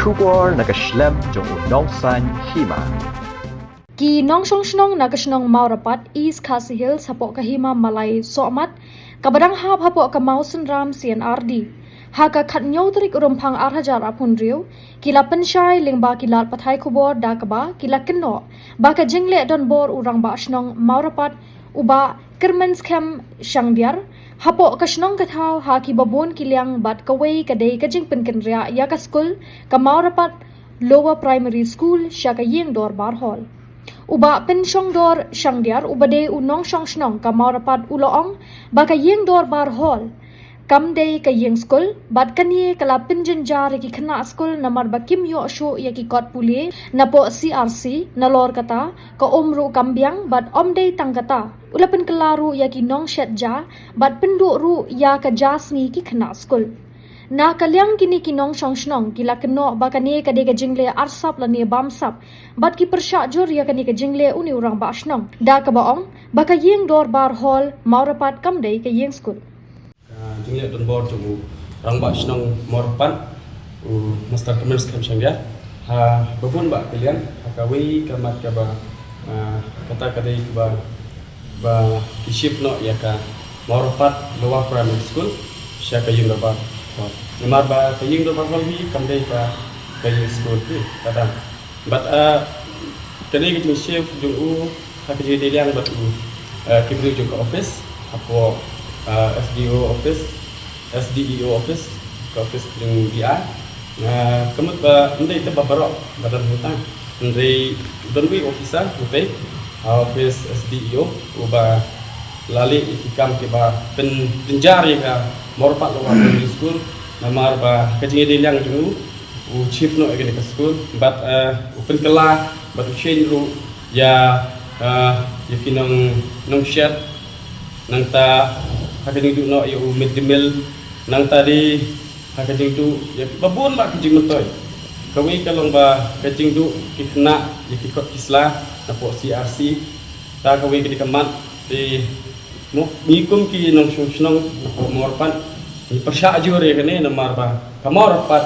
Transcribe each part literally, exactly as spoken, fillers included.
Khubor na ka shlem jong u Nongsaiñ Hima. Ki nongshong shnong na ka shnong Mawrapat, East Khasi Hills, hapoh ka Hima Malai Sohmat, kaba dang hap hapoh ka Mawsynram C and R D, ha ka khatñiew tarik u Rymphang ar hajar arphew hynriew, ki la pynshai lyngba ki lad pathai khubor da kaba ki la kynnoh ba ka jingleh donbor u Rangbah Shnong Mawrapat, u Bah Kyrmenskhem Shangdiar, hapoh ka shnong ka thaw ha kiba bun ki liang, bad kawei ka dei ka jingpynkynriah ïa ka skul ka Mawrapat Lower Primary School sha ka Ïing Dorbar Hall. U Bah Pynshongdor Shangdiar, uba dei u nongshong shnong ka Mawrapat, u la ong ba ka Ïing Dorbar Hall kam dei ka ïing skul, bad kane ka la pynjynjar ïa ki khynnah skul namar ba kim ïoh shuh ïa ki kot pule napoh C R C. Nalor kata, ka um ruh kam biang, bad ym dei tang kata, u la pynkylla ruh ïa ki nongshet ja, bad pynduh ruh ïa ka ja sngi ki khynnah skul. Na ka liang kine ki nongshong shnong, ki la kynnoh ba kane ka dei ka jingleh arsap lane bamsap, bad ki pyrshah jur ïa kane ka jingleh une u Rangbah Shnong da kaba ong ba ka Ïing Dorbar Hall Mawrapat kam dei ka ïing skul. Ka jingleh donbor jong u Rangbah Shnong Mawrapat, u Master Kyrmenskhem Shangdiar, ha ba bun bah ki liang, ha kawei ka mat kaba, ah, kata ka dei kaba, ba ki shift noh ïa ka Mawrapat Lower Primary School sha ka Ïing Dorbar Hall. Namar ba ka Ïing Dorbar Hall hi kam dei ka, ka ïing skul hi, ka dang. Bad, ah, ka dei ka jingshift jong u, ha ka jingïadei liang bad u, ah, ki briew jong ka office, hapoh, ah, S D O office, S D E O office, ka office jong D I. Ah, ka mut ba ym dei tang ba baroh ba don hangta. Hynrei don wei officer hangtei, ha office S D E O, uba la leh ïa ki kam kiba pynjynjar ïa ka Mawrapat Lower Primary School, namar ba ka jingïadei liang jong u, u shift noh ïa kane ka skul, bad, eh, u pynkylla, bad u change ruh ïa, eh, ïa ki nong, nongshet, nangta ha ka jingduh noh ïa u mid day meal, nangta dei ha ka jingduh ïa ba bun bah ka jingmyntoi. Kawei ka long ba ka jingduh ki khynnah ïa ki kot ki sla napoh C R C, ta kawei ka dei ka mat, te mo, ngi kum ki nongshong shnong napoh Mawrapat, ngi pyrshah jur ïa kane namar ba ka Mawrapat,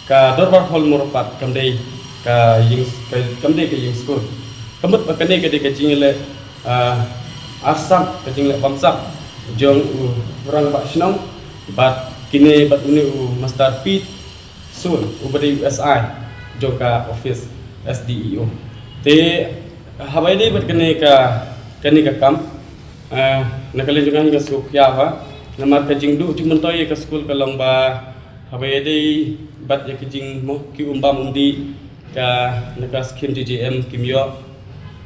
ka Dorbar Hall Mawrapat kam dei ka ïing, ka, kam dei ka ïing skul. Ka mut ba kane ka dei ka jingleh, ah, arsap, ka jingleh bamsap jong u Rangbah Shnong bad kine bad une u Master Pete Sun, uba dei u S I jong ka office S D E O. Te haba ïadei bad kane ka, kane ka kam, ah, na ka liang jong nga, nga sngewkhia ha, namar ka jingduh jingmyntoi ïa ka skul ka long ba haba ïadei bad ïa ki jing, mo, ki um bam um dih, ka, na ka skim J J M kim ïoh,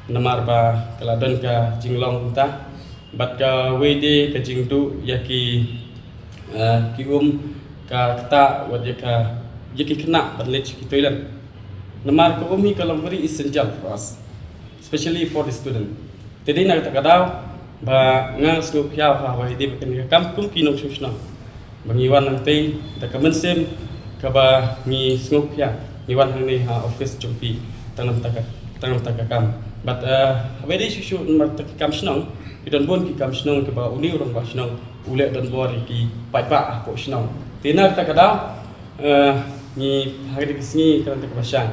namar ba ka la don ka jinglong kumta. Bad kawei de ka jingduh ïa ki, eh, ki um, ka ktah wat ïa ka, ïa ki khynnah ban leit sha ki toilet. Namar ka um hi ka long very essential for us, especially for the student. Te dei na kata ka daw ba nga sngewkhia ha, haba ïadei bad kane ka kam kum ki nongshong shnong, ba ngi wan nangtei da ka mynsiem kaba ngi sngewkhia, ngi wan hangne ha office jong phi tang namar ka, tang namar ka kam. Bad, eh, haba ïadei shuh shuh namar ka kam shnong, ki don bun ki kam shnong kiba une u rangbah shnong u leh donbor ïa ki paidbah hapoh shnong. Te na kata ka daw, eh, ngi ha kane ka sngi, ka dang kaba shai,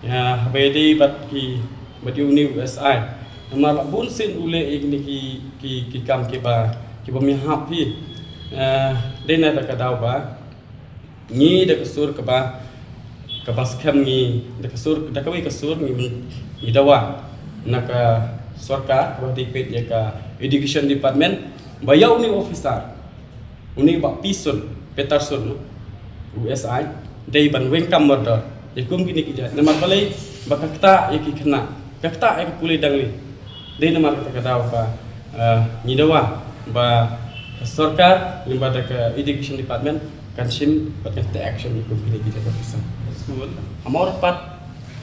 ïa, haba ïadei bad ki, bad ïa une u S I, namar ba bun sien u leh ïa kine ki, ki, ki kam kiba, kiba ym ïahap hi. Eh, dei na kata ka daw ba ngi da ka sur kaba, kaba skhem ngi, da ka sur, da kawei ka sur ngi, ngi dawa na ka sorkar kaba dei peit ïa ka education department, ba ïa une u officer, une u Bah Peterson, Peterson, no? U S I, dei ban weng kam mardor ïa kum kine ki jait. Namar balei? Ba ka ktah ïa ki khynnah, ka ktah ïa ka pule dang lei. Dei namar kata ka daw ba, eh, ngi dawa ba ka sorkar lyngba da ka education department kan shim bad kan take action ïa kum kine ki jait. School ha Mawrappat,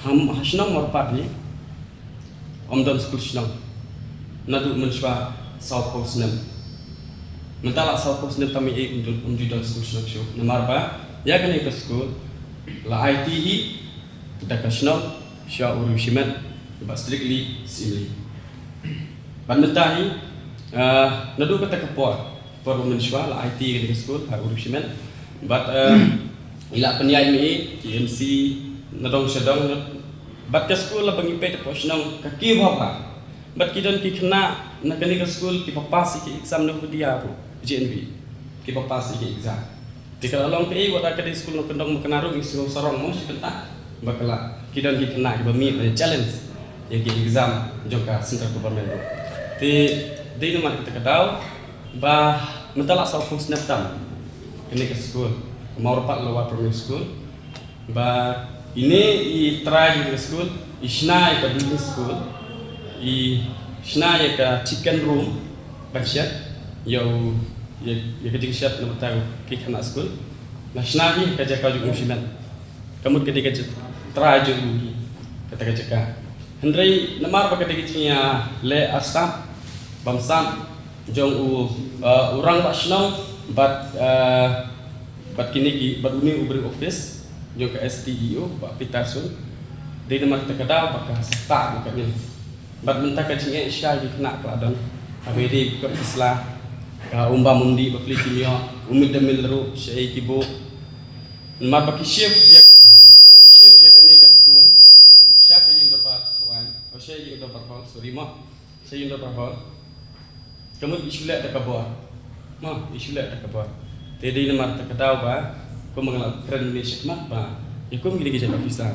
ha, ha shnong Mawrappat ne, ym don skul shnong naduh mynshuwa sawphew snem. Mynta la sawphew snem tang mynta ym don, ym ju don skul shnong shuh. Namar ba ïa kane ka skul la aiti hi da ka shnong sha u riewshimet, ba strictly Syiemlieh. Bad mynta hi, eh, naduh kata ka por, por ba mynshuwa la aiti ïa kane ka skul ha u riewshimet. Bad, eh, I la pynïaid ma i ki M C na dong sha dong. Bad ka skul la ba ngi peit hapoh shnong ka ki bha bha. Bad ki don ki khynnah na kane ka skul kiba pass ïa ki exam na Hoodia ruh, J N V, kiba pass ïa ki exam. Te ka la long kaei, wat la ka dei skul na kyndong Makna ruh ngi sngew sarong mo shi bynta. Ba ka la, ki don ki khynnah kiba mih ban challenge ïa ki exam jong ka central government ruh. Te dei namar kata ka daw ba mynta la saw phew snem tam kane ka skul, ka Mawrapat Lower Primary School. Ba ine i trai jong ka skul, i shna ïa ka building school, i shna ïa ka chicken room ban shet ïa u, ïa, ïa ka jingshet na bynta ki khynnah skul. La shna hi ka jaka jong u shimet. Ka mut ka dei ka jaka trai jong u hi kata ka jaka. Hynrei namar ba ka dei ka jingïaleh arsap bamsap jong u, uh, u rangbah shnong bad, uh, bad kine ki, bad une u briew office jong ka S D E O, Bah Peterson. Dei namar kata ka daw ba ka sah tah ïa kane. Bad mynta ka jingeh sha ki khynnah ka la don. Haba ïadei bad ka sla, ka umbam umdih ba plie kim ïoh, u mid day meal ruh shaei ki buh. Namar ba ki shift ïa, ki shift ïa kane ka skul sha ka ïing dorbar Thawaiñ, oh, sha ïing dorbar hall, sorry mo. Sha ïing dorbar hall. Ka mut i shu leh da ka bor. Mo, i shu leh da ka bor. Te dei namar kata ka daw ba, kumba nga la kren mynne shakhmat ba, ïa kum kine ki jait officer,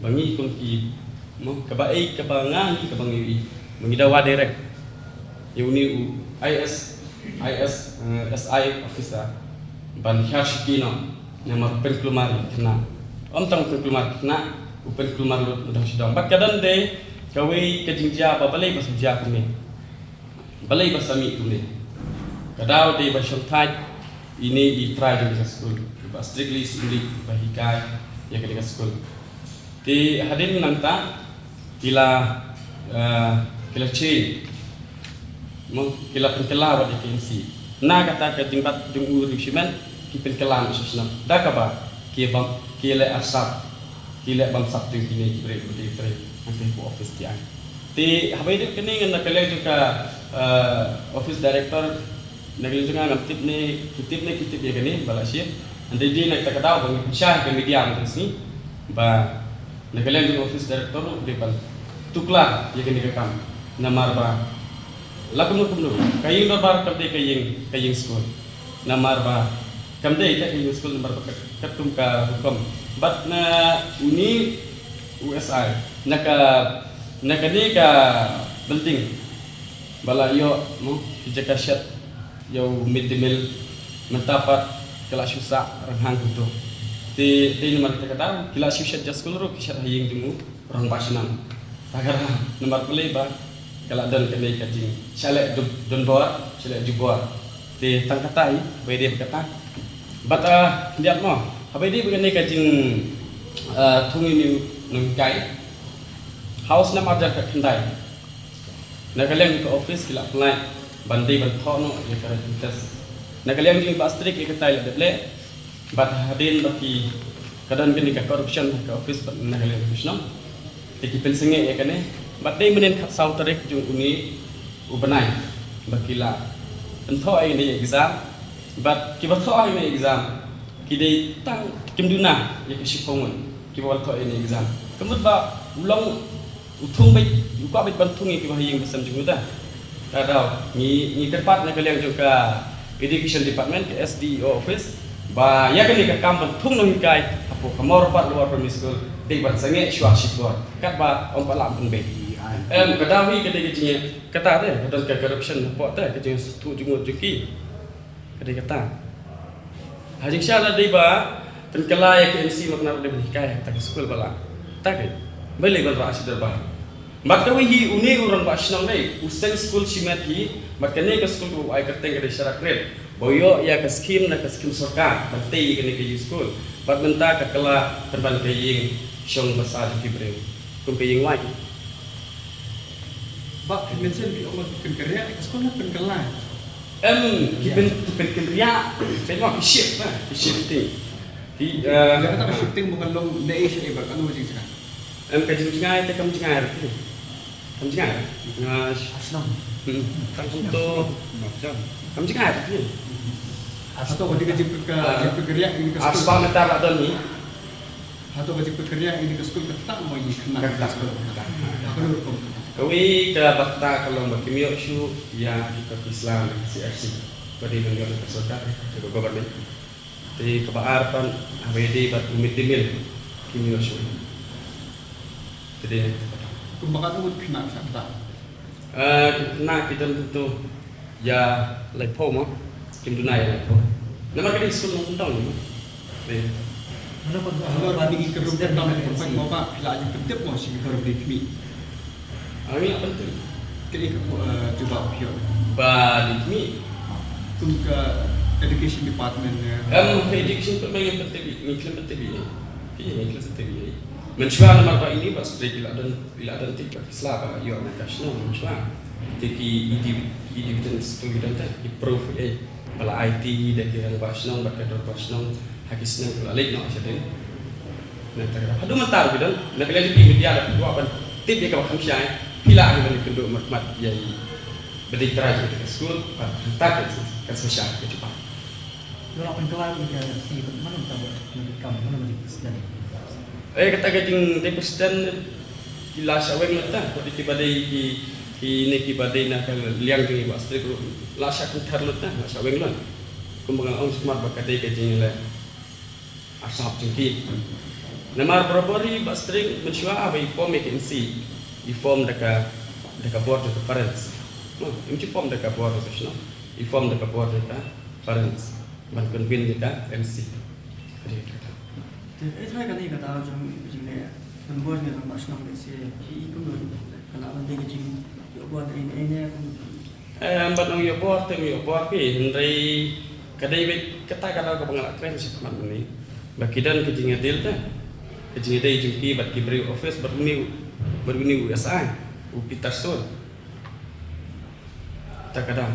ba ngi kum ki, mo, kaba ei, kaba nga ngi, kaba ngi ïohi ba ngi da wad direct ïa une u I S, I S, eh, S I officer ban hiar shuki noh. Namar u pynkulmar ïa ki khynnah. Ym tang u pynkulmar ïa ki khynnah, u pynkulmar lut na dong sha dong. Bad ka don de kawei ka jingjia ba balei ba sa jia kumne. Balei ba sa mih kumne. Ka daw dei ba shongthait ine i trai jong ka skul, ba strictly symbolik ba hikai ïa kane ka skul. Te hadien nangta ki la, eh, ki la change. Mo, ki la pynkylla wat ïa ka M C. Na kata ka jingbat jong u riewshimet ki pynkylla noh sha shnong. Da kaba ki bam, ki leh arsap, ki leh bamsap jong kine ki briew ba dei trei hangtei hapoh office T I. Te haba ïadei kane ngan na ka liang jong ka, eh, office director, na ka liang jong nga ngam tip ne ki tip ne ki tip ïa kane ba la shift. Hynrei dei na kata ka daw ba ngi pynshai ha ka media mynta ka sngi ba na ka liang jong office director ruh dei ban tuklar ïa kane ka kam. Namar ba la kumno kumno ka ïing dorbar kam dei ka ïing, ka ïing skul. Namar ba kam dei ka ïing skul namar ba ka, katkum ka hukum. Bad na une u S I na ka, na kane ka building ba la ïoh, mo, ki jaka shet ïa u mid day meal, mynta pat ka la shu sah ranghang kumto. Te dei namar kata ka daw ki la shu shet ja skul ruh ki shet ha ïing jong u rangbah shnong. Te ka daw namar balei ba ka la don kane ka jing, shaleh dub-, donbor, shaleh jubor. Te tang kata hi ba ïadei bad kata. Bad, ah, khyndiat mo, haba ïadei bad kane ka jing, ah, thung ïa une u nonghikai, ha u snem ar hajar khatkhyndai, na ka liang ka office ki la pynlait ban dei ban thoh noh ïa ka written test. Na ka liang jong i Bah Strict ïa kata i la dep leh. Bad hadien ba ki, ka don kane ka corruption ha ka office bad na ka liang ka shnong, te ki pynsangeh ïa kane. Bad dei mynnin khatsaw tarik jong une u bnai ba ki la pynthoh ïa kane exam. Bad kiba thoh ïa kane exam ki dei tang, kim duna ïa ka shiphew ngut kiba wan thoh ïa kane exam. Ka mut ba u long u thung beit, u kwah beit ban thung ïa kiba ha ïing ba sem jong u. Te ka daw ngi, ngi kyrpad na ka liang jong ka Education Department, ka S D E O office, ba ïa kane ka kam ban thung nonghikai hapoh ka Mawrapat Lower Primary School dei ban sangeh shuwa shipor, katba ym pat lah ban pynbeit. Em, ka daw hi ka dei ka jingeh, kata te ka don ka corruption hapoh te, ka jingsngewthuh jingmut jong ki. Ka dei kata. Ha jingshisha la dei ba pynkylla ïa ka M C Makna ruh dei ban hikai ha kata ka skul ba la. Kata ka, balei ban rah shi dorbar. Bad kawei hi une u rangbah shnong dei u seng skul shimet hi. Bad kane ka skul kaba u ai kyrteng ka dei Sharak Red, ba u ïoh ïa ka skim na ka skim sorkar ban tei ïa kane ka ïing skul. Bad mynta ka kylla pynban ka ïing shong basa jong ki briew kum ka ïing wai. Ba phi mention phi ong ba phi pynkynriah, ka skul na pynkylla. Em, ki pyn, ki pynkynriah. Pynmih ki shift na, ki shifting. Ki, eh, ïa kata ka shifting ba kan long na Asia ba kan long jingchang. Em, ka jingjngai te kam jngai ruh. Kam jngai ruh. Nga sh-, Ashnam. Hmm. Kam kumto. Kam jngai ruh. Hato ka dei ka jingpynkyrkhu ïa ka skul? Ar spah meter la don ni. Hato ka jingpynkyrkhu ïa ka skul kata mo ïa ka khynnah ka skul? Kata. Kawei ka bynta ka long ba kim ïoh shuh ïa ki kot ki sla na ka C R C. Ba dei ban ïoh na ka sorkar, na ka government. Te kaba ar pat, haba ïadei bad u mid day meal, kim ïoh shuh. Te dei na kata. Kumba katno ngut khynnah ki sah kata? Eh, khynnah ki don to ïa laiphew mo. Kim duna ïa laiphew. Namar ka dei skul nongkyndong mo. Dei. Halor kine ki kyrduh kyrdoh, pynpait mo ba phi la ïa pyntip mo sha ki bor ba dei khmih? Ah, ngi la pyntip. Kaei ka, eh, jubab phi ïoh? Ba dei khmih. Kum ka education department ne? Em, ka education department ngi pyntip, ngi khlem pyntip ïa. Phi ngi khlem pyntip ïa. Mynshuwa namar ba ine i Bah String i la don, i la don tip bad ki sla ba la ïoh na ka shnong mynshuwa. Te ki evi-, evidence to ki don te, ki proof ïa. Ba la ai ti da ki rangbah shnong bad ka dorbar shnong ha ki shnong, ki la leit noh shadien. Na kata ka daw haduh mynta ruh ki don, na ka liang jong phi media da phi kwah ban tip ïa kaba kham shai, phi lah ban ïakynduh markhmat ïa i ba dei trai jong ka skul bad hangta ka, ka special ka jubab. Ïoh lah pynkylla ïa ka C bad mano mynta ba ka kam, mano ba dei president? Eh, kata ka jingdei president ki la shah weng lut ta, ki ba dei ki, kine kiba dei na ka liang jong i Bah String ruh la shah kynthar lut ta, la shah weng lut. Kumba nga la ong shakhmat ba ka dei ka jingleh arsap jong ki. Namar barabor i Bah String mynshuwa haba i form ïa ka M C, i form da ka, da ka bor jong ka parents. No, im ju form da ka bor jong ka shnong, i form da ka bor jong ka parents ban convene ïa ka M C. Ka dei kata. Te, eh, tharai kane ka daw jong ka jingleh, ban bor jong ka rangbah shnong lehse, i kumno ka lah ban dei ka jingïoh bor da ei ei ne kumno? Eh, em, ban ong ïoh bor te ym ïoh bor phi, hynrei ka dei beit kata ka daw kaba nga la kren shakhmat mynne. Ba ki don ka jingïadil te, ka jingïadei jong ki bad ki briew office bad une, bad une u S I, u Peter Sun. Kata ka daw.